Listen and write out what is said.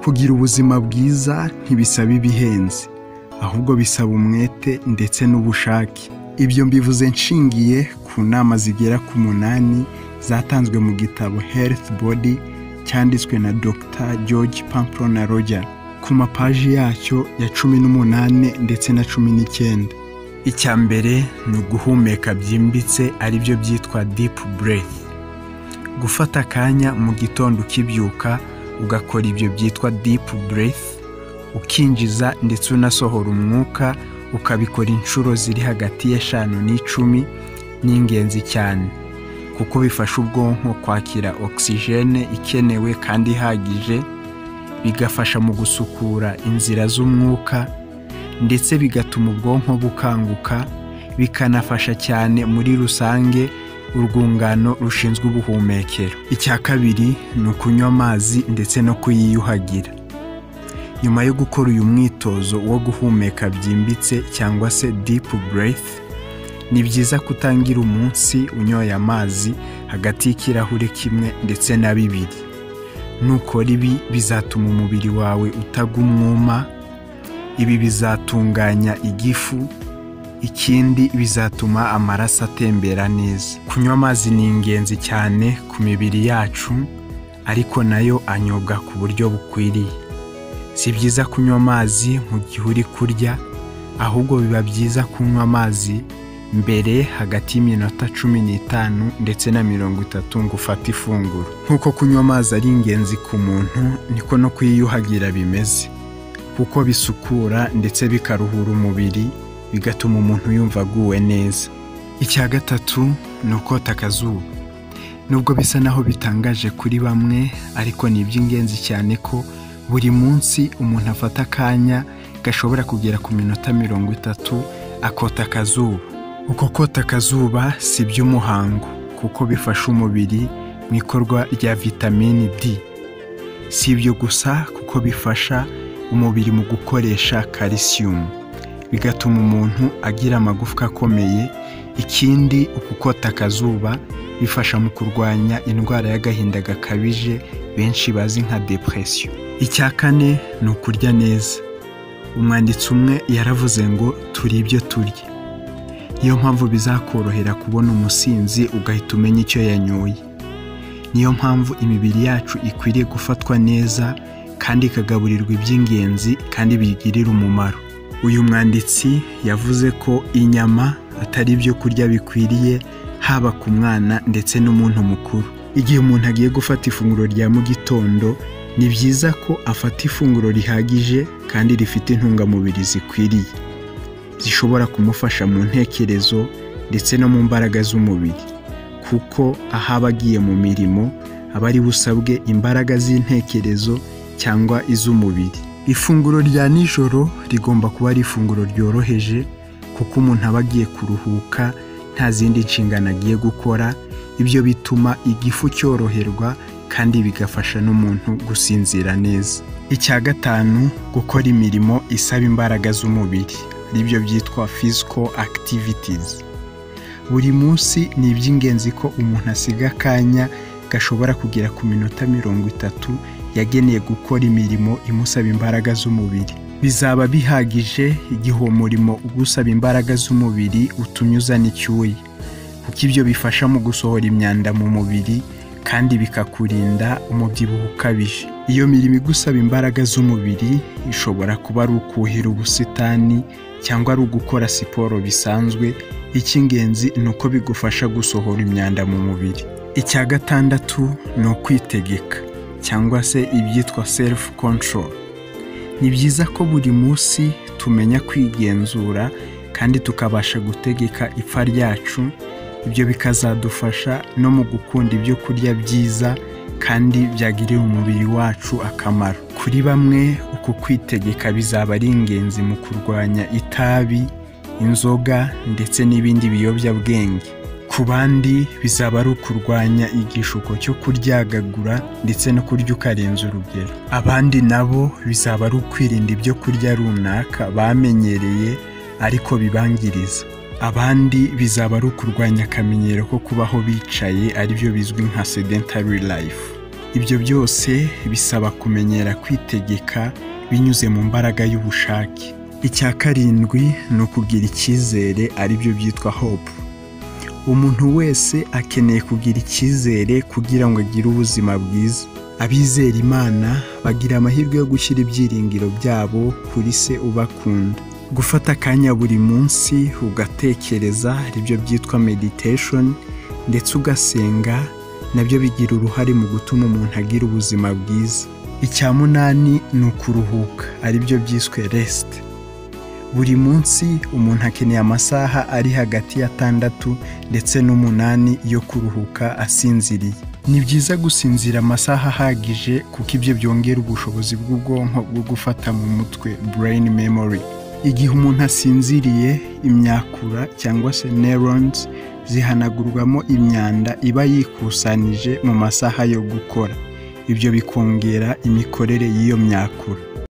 Kugira ubuzima bwiza ntibisaba ibihenze, ahubwo bisaba umwete ndetse n'ubushake. Ibyo mbivuze nshingiye ku nama zigera ku 8 zatanzwe mu gitabo Health Body cyanditswe na Dr. George Pamplona Roger ku mapaji yacyo ya 18 ndetse na 19. Icya mbere ni uguhumeka byimbitse, aribyo byitwa deep breath. Gufata akanya mu gitondo ukibyuka ugakora ibyo byitwa deep breath, ukinjiza ndetse unasohora umwuka, ukabikora inshuro ziri hagati ya 5 na 10, ni ingenzi cyane kuko bifasha ubwonko kwakira oxygène ikenewe kandi ihagije, bigafasha mu gusukura inzira z'umwuka ndetse bigatuma ubwonko bukanguka, bikanafasha cyane muri rusange urwungano rushinzwe ubuhumekero. Icya kabiri ni ukunywa amazi ndetse no kuyiyuhagira. Nyuma yo gukora uyu mwitozo wo guhumeka byimbitse cyangwa se deep breath, ni byiza kutangira umunsi unyoye amazi hagati y'ikirahure 1 ndetse na 2. Nukora ibi bizatuma umubiri wawe utagwa umwuma, ibi bizatunganya igifu, ikindi bizatuma amaraso atembera neza. Kunywa amazi ni ingenzi cyane ku mibiri yacu, ariko nayo anyobwa ku buryo bukwiriye. Si byiza kunywa amazi mu gihe uri kurya, ahubwo biba byiza kunywa amazi mbere hagati y'iminota 15 ndetse na 30 ngo ufate ifunguro. Nk'uko kunywa amazi ari ingenzi ku muntu, niko no kwiyuhagira bimeze, kuko bisukura ndetse bikaruhura umubiri, bigatuma umuntu yumva aguwe neza. Icya gatatu ni ukota akazuba. Nubwo bisa naho bitangaje kuri bamwe, ariko ni iby'ingenzi cyane ko buri munsi umuntu afata akanya gashobora kugera ku minota 30 akota akazuba. Uko kota akazuba si iby'umuhango, kuko bifasha umubiri mu ikorwa rya vitamini D. Si ibyo gusa, kuko bifasha umubiri mu gukoresha calcium, bigatuma umuntu agira amagufwa akomeye. Ikindi, uku kota akazuba bifasha mu kurwanya indwara y'agahinda gakabije benshi bazi nka depression. Icya kane ni ukurya neza. Umwanditsi umwe yaravuze ngo turi ibyo turya. Niyo mpamvu bizakorohera kubona umusinzi ugahita umenya icyo yanyoye. Niyo mpamvu imibiri yacu ikwiriye gufatwa neza kandi ikagaburirwa iby'ingenzi kandi biyigirira umumaro. Uyu mwanditsi yavuze ko inyama atari ibyo kurya bikwiriye haba ku mwana ndetse n'umuntu mukuru. Igihe umuntu agiye gufata ifunguro rya mu gitondo, ni byiza ko afata ifunguro rihagije kandi rifite intungamubiri zikwiriye, zishobora kumufasha mu ntekerezo ndetse no mu mbaraga z'umubiri, kuko aho aba agiye mu mirimo aba ari busabwe imbaraga z'intekerezo cyangwa iz'umubiri. Ifunguro rya nijoro rigomba kuba ari ifunguro ryoroheje, kuko umuntu aba agiye kuruhuka nta zindi nshingano agiye gukora. Ibyo bituma igifu cyoroherwa kandi bigafasha n'umuntu gusinzira neza. Icya gatanu, gukora imirimo isaba imbaraga z'umubiri, aribyo byitwa physical activities. Buri munsi ni iby'ingenzi ko umuntu asiga akanya gashobora kugera ku minota 30 yageneye gukora imirimo imusaba imbaraga z'umubiri. Bizaba bihagije igihe uwo murimo ugusaba imbaraga z'umubiri utumye uzana icyuya, kuko ibyo bifasha mu gusohora imyanda mu mubiri kandi bikakurinda umubyibuho ukabije. Iyo mirimo igusaba imbaraga z'umubiri ishobora kuba ari ukuhira ubusitani cyangwa ari ugukora siporo bisanzwe. Icy'ingenzi ni uko bigufasha gusohora imyanda mu mubiri. Icya gatandatu ni ukwitegeka cyangwa se ibyitwa self control. Ni byiza ko buri munsi tumenya kwigenzura kandi tukabasha gutegeka ipfa ryacu. Ibyo bikazadufasha no mu gukunda ibyo kurya byiza kandi byagirira umubiri wacu akamaro. Kuri bamwe, uku kwitegeka bizaba ari ingenzi mu kurwanya itabi, inzoga ndetse n'ibindi biyobyabwenge. Ku bandi bizaba ari ukurwanya igishuko cyo kuryagagura ndetse no kurya ukarenza urugero. Abandi nabo bizaba ari ukwirinda ibyo kurya runaka bamenyereye ariko bibangiriza. Abandi bizaba ari ukurwanya akamenyero ko kubaho bicaye, aribyo bizwi nka sedentary life. Ibyo byose bisaba kumenyera kwitegeka binyuze mu mbaraga y'ubushake. Icya karindwi ni ukugira icyizere, aribyo byitwa hope. Umuntu wese akeneye kugira icyizere kugira ngo agire ubuzima bwiza. Abizera Imana bagira amahirwe yo gushyira ibyiringiro byabo kuri se ubakunda. Gufata akanya buri munsi ugatekereza, aribyo byitwa meditation, ndetse ugasenga, nabyo bigira uruhare mu gutuma umuntu agira ubuzima bwiza. Icya munani ni ukuruhuka, aribyo byiswe rest. Buri munsi umuntu akeneye amasaha ari hagati ya 6 ndetse n'8 yo kuruhuka asinziriye. Ni byiza gusinzira amasaha ahagije kuko ibyo byongera ubushobozi bw'ubwonko bwo gufata mu mutwe, brain memory. Igihe umuntu asinziriye, imyakura cyangwa se neurons zihanagurwamo imyanda iba yikusanije mu masaha yo gukora. Ibyo bikongera imikorere y'iyo myakura.